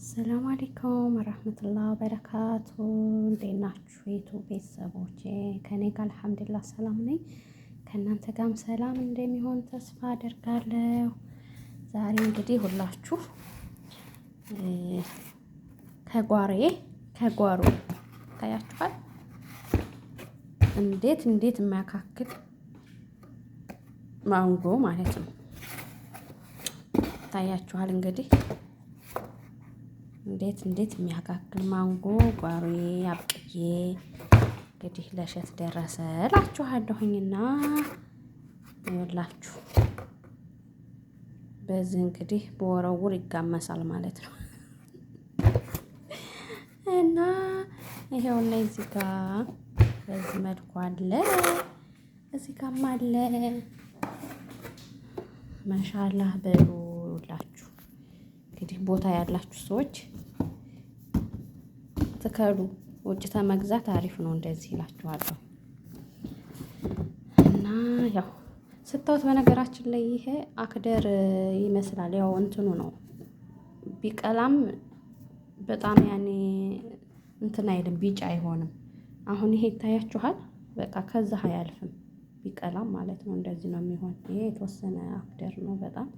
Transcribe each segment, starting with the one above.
ሰላም አለይኩም ወራህመቱላህ ወበረካቱ። እንዴት ናችሁ የዩቲዩብ ቤተሰቦቼ? ከኔ ጋር አልሐምዱሊላህ ሰላም ነኝ። ከእናንተ ጋርም ሰላም እንደሚሆን ተስፋ አደርጋለሁ። ዛሬ እንግዲህ ሁላችሁ ከጓሬ ከጓሮ ታያችኋል እንዴት እንዴት የሚያካክል ማንጎ ማለት ነው። ታያችኋል እንግዲህ እንዴት እንዴት የሚያካክል ማንጎ ጓሮዬ አብቅዬ እንግዲህ ለሸት ደረሰ እላችኋለሁኝና ይኸውላችሁ በዚህ እንግዲህ በወረውር ይጋመሳል ማለት ነው። እና ይሄውና እዚህ ጋር በዚህ መልኩ አለ፣ እዚህ ጋርም አለ። ማሻአላህ በሉላችሁ። እንግዲህ ቦታ ያላችሁ ሰዎች ትከሉ። ውጭ ተመግዛት አሪፍ ነው። እንደዚህ ይላችኋለሁ። እና ያው ስታዩት በነገራችን ላይ ይሄ أخضر ይመስላል። ያው እንትኑ ነው ቢቀላም በጣም ያኔ እንትን አይልም፣ ቢጫ አይሆንም። አሁን ይሄ ይታያችኋል። በቃ ከዛ አያልፍም ቢቀላም ማለት ነው። እንደዚህ ነው የሚሆን። ይሄ የተወሰነ أخضر ነው በጣም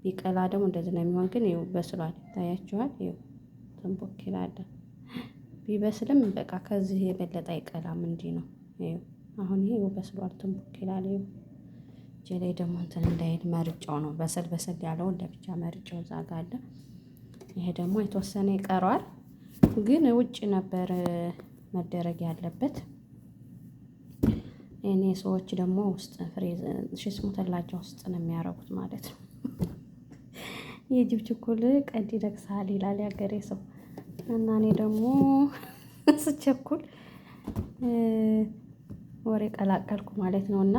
ቢቀላ ደግሞ እንደዚህ ነው የሚሆን። ግን ይኸው በስሏል፣ ይታያችኋል። ይኸው ተንቦክ ይላል። ቢበስልም በቃ ከዚህ የበለጠ አይቀላም። እንዲህ ነው። ይኸው አሁን ይሄ በስሏል፣ ትንቦክ ይላል። ይኸው እጄ ላይ ደግሞ እንትን እንዳይል መርጫው ነው። በሰል በሰል ያለውን ለብቻ መርጫው እዛ ጋ አለ። ይሄ ደግሞ የተወሰነ ይቀረዋል፣ ግን ውጭ ነበር መደረግ ያለበት። እኔ ሰዎች ደግሞ ውስጥ ፍሬዝ ሽስሙ ተላጃ ውስጥ ነው የሚያደርጉት ማለት ነው። የጅብ ችኩል ቀንድ ይነክሳል ይላል ያገሬ ሰው። እና እኔ ደግሞ ስቸኩል ወሬ ቀላቀልኩ ማለት ነው። እና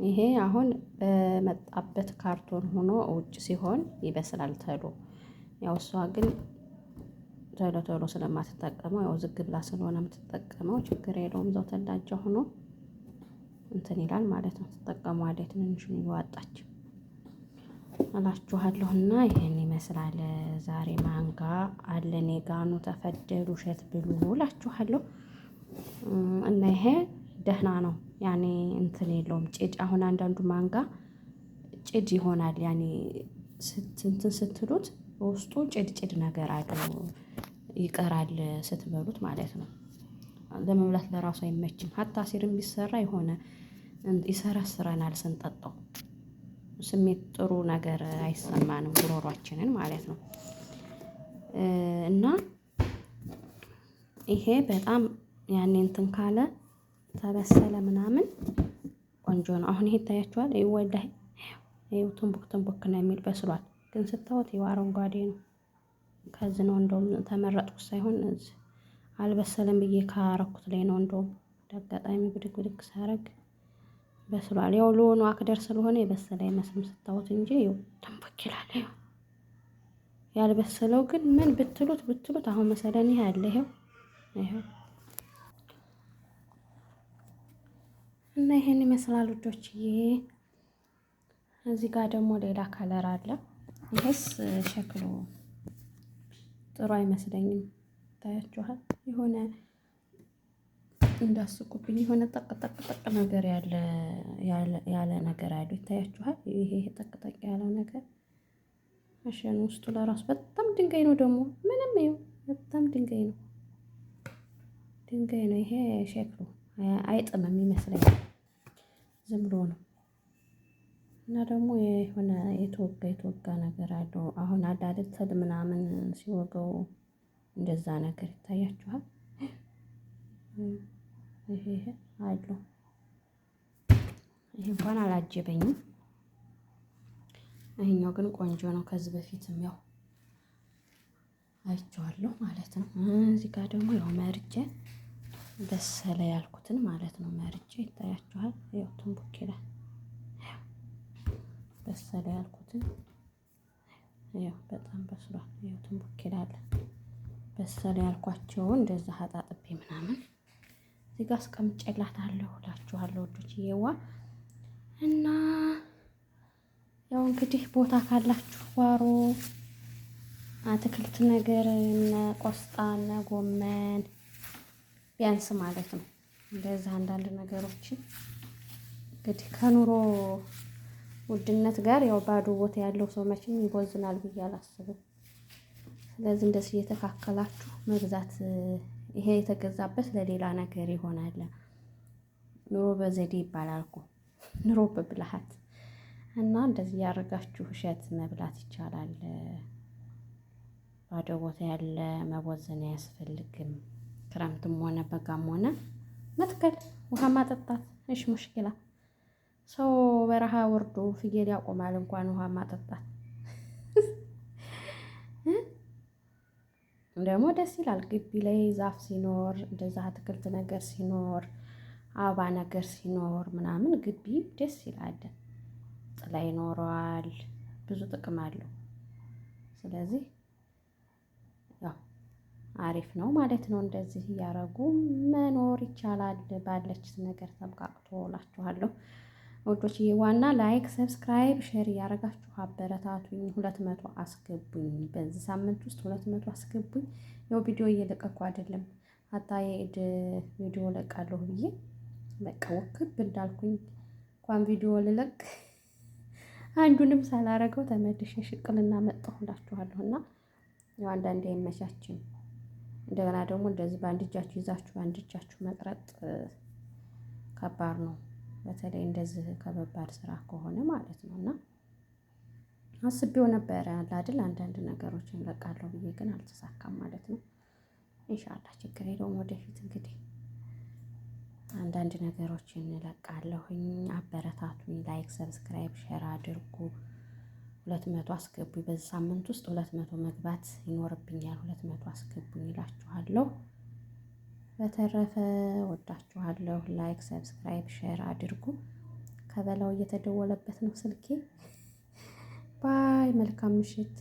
ይሄ አሁን በመጣበት ካርቶን ሆኖ ውጭ ሲሆን ይበስላል ተሎ። ያው እሷ ግን ቶሎ ቶሎ ስለማትጠቀመው ያው ዝግ ብላ ስለሆነ የምትጠቀመው ችግር የለውም። እዛው ተላጃ ሆኖ እንትን ይላል ማለት ነው። ትጠቀመዋለች ትንንሹን እየዋጣች እላችኋለሁና ይሄን ይመስላል ዛሬ ማንጋ አለ እኔ ጋ ኑ ተፈደሉ እሸት ብሉ እላችኋለሁ። እና ይሄ ደህና ነው ያኔ እንትን የለውም ጭድ። አሁን አንዳንዱ ማንጋ ጭድ ይሆናል ያኔ እንትን ስትሉት ውስጡ ጭድ ጭድ ነገር አለው ይቀራል ስትበሉት ማለት ነው። ለመብላት ለራሱ አይመችም። ሀታ ሲርም ቢሰራ የሆነ ይሰረስረናል ስንጠጣው ስሜት ጥሩ ነገር አይሰማንም ጉሮሯችንን ማለት ነው። እና ይሄ በጣም ያኔ እንትን ካለ ተበሰለ ምናምን ቆንጆ ነው። አሁን ይሄ ይታያችኋል። ይኸው ወላሂ ይኸው ትንቡክ ትንቡክ ነው የሚል በስሏል። ግን ስታዩት ይኸው አረንጓዴ ነው። ከዚህ ነው እንደውም ተመረጥኩት ሳይሆን አልበሰለም ብዬ ካረኩት ላይ ነው። እንደውም አጋጣሚ ብድግ ብድግ ሳረግ በስሏል። ያው ለሆኑ أخضر ስለሆነ የበሰለ አይመስልም ስታዩት እንጂ ይኸው ተንቦክ ይላል። ይኸው ያልበሰለው ግን ምን ብትሉት ብትሉት አሁን መሰለን ይሄ አለ ይኸው ይኸው እና ይሄን ይመስላል ውዶችዬ። እዚህ ጋር ደግሞ ሌላ color አለ። ይሄስ ሸክሉ ጥሩ አይመስለኝም። ታያችኋል የሆነ እንዳስቁብኝ የሆነ ጠቅ ጠቅ ጠቅ ነገር ያለ ያለ ነገር አሉ ይታያችኋል። ይሄ ጠቅ ጠቅ ያለው ነገር አሸን ውስጡ ለራሱ በጣም ድንጋይ ነው። ደግሞ ምንም ይኸው በጣም ድንጋይ ነው፣ ድንጋይ ነው። ይሄ ሸክሉ አይጥምም ይመስለኛል፣ ዝም ብሎ ነው። እና ደግሞ የሆነ የተወጋ የተወጋ ነገር አለው። አሁን አዳልተል ምናምን ሲወገው እንደዛ ነገር ይታያችኋል። ይሄ ይሄ አለው። ይሄ እንኳን አላጀበኝም። ይሄኛው ግን ቆንጆ ነው። ከዚህ በፊትም ያው አይቼዋለሁ ማለት ነው። እዚህ ጋር ደግሞ ያው መርጬ በሰለ ያልኩትን ማለት ነው። መርጬ ይታያችኋል። ያው ትንቡክ ይላል። በሰለ ያልኩትን ያው በጣም በስሏል። ያው ትንቡክ ይላል። በሰለ ያልኳቸውን እንደዛ አጣጥቤ ምናምን እዚህ ጋር አስቀምጬላታለሁ እላችኋለሁ ውዶችዬዋ። እና ያው እንግዲህ ቦታ ካላችሁ ጓሮ አትክልት ነገር እነ ቆስጣ እነ ጎመን ቢያንስ ማለት ነው። እንደዛ አንዳንድ ነገሮችን እንግዲህ ከኑሮ ውድነት ጋር ያው ባዶ ቦታ ያለው ሰው መቼም ይቦዝናል ብዬ አላስብም። ስለዚህ እንደዚህ እየተካከላችሁ መግዛት ይሄ የተገዛበት ለሌላ ነገር ይሆናል። ኑሮ በዘዴ ይባላል እኮ ኑሮ በብልሃት እና እንደዚህ ያደረጋችሁ እሸት መብላት ይቻላል። ባዶ ቦታ ያለ መቦዘን አያስፈልግም። ክረምትም ሆነ በጋም ሆነ መትከል፣ ውሃ ማጠጣት እሽ ሙሽኪላ ሰው በረሃ ወርዶ ፍየል ያቆማል እንኳን ውሃ ማጠጣት። ደግሞ ደስ ይላል። ግቢ ላይ ዛፍ ሲኖር እንደዛ አትክልት ነገር ሲኖር አበባ ነገር ሲኖር ምናምን ግቢ ደስ ይላል። ጥላ ይኖረዋል፣ ብዙ ጥቅም አለው። ስለዚህ ያው አሪፍ ነው ማለት ነው። እንደዚህ እያረጉ መኖር ይቻላል። ባለች ነገር ተብቃቅቶ እላችኋለሁ ውዶች። ዋና like፣ subscribe፣ share እያረጋችሁ አበረታቱኝ። 200 አስገቡኝ። በዚህ ሳምንት ውስጥ 200 አስገቡኝ። ያው ቪዲዮ እየለቀኩ አይደለም፣ ሀታ የኢድ ቪዲዮ ለቃለሁ ብዬ በቃ ውክብ እንዳልኩኝ እንኳን ቪዲዮ ልለቅ አንዱንም ሳላረገው ተመልሼ ሽቅልና መጣሁ እላችኋለሁ። እና ያው አንዳንዴ አይመቻችም። እንደገና ደግሞ እንደዚህ በአንድ እጃችሁ ይዛችሁ በአንድ እጃችሁ መቅረጥ ከባድ ነው። በተለይ እንደዚህ ከበባድ ስራ ከሆነ ማለት ነው። እና አስቤው ነበረ አለ አይደል አንዳንድ ነገሮችን እለቃለሁ ብዬ ግን አልተሳካም ማለት ነው። ኢንሻአላህ ችግር የለውም። ወደፊት እንግዲህ አንዳንድ ነገሮችን እለቃለሁኝ። አበረታቱኝ። like፣ subscribe፣ share አድርጉ። 200 አስገቡኝ። በዚህ ሳምንት ውስጥ 200 መግባት ይኖርብኛል። 200 አስገቡኝ እላችኋለሁ። በተረፈ ወዳችኋለሁ። like፣ subscribe፣ share አድርጉ። ከበላው እየተደወለበት ነው ስልኬ። bye። መልካም ምሽት።